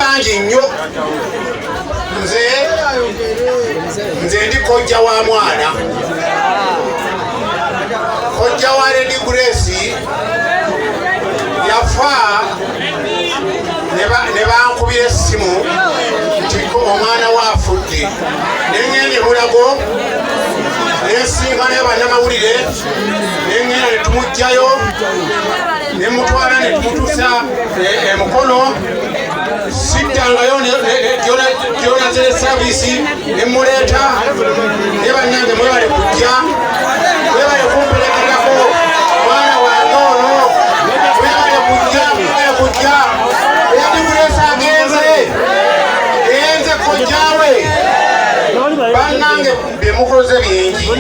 Bangi nnyo. Nze ndi kojja wa mwana, kojja wa Lady Grace yafa ne bankubira essimu nti omwana we afudde, nengenda emulago nensinkanayo bannamawulire, nengenda netumugjayo nemutwala netumutuusa emukono. Siddangayo gyonazere service nemuleeta. Ne bannange, mwebale kujja, mwebale kumperekerako mwana wange ono. Mwebale kujja, mwebale kujja. Lady Grace agenze, genze kojjawe. Bannange, byemukoze bingi.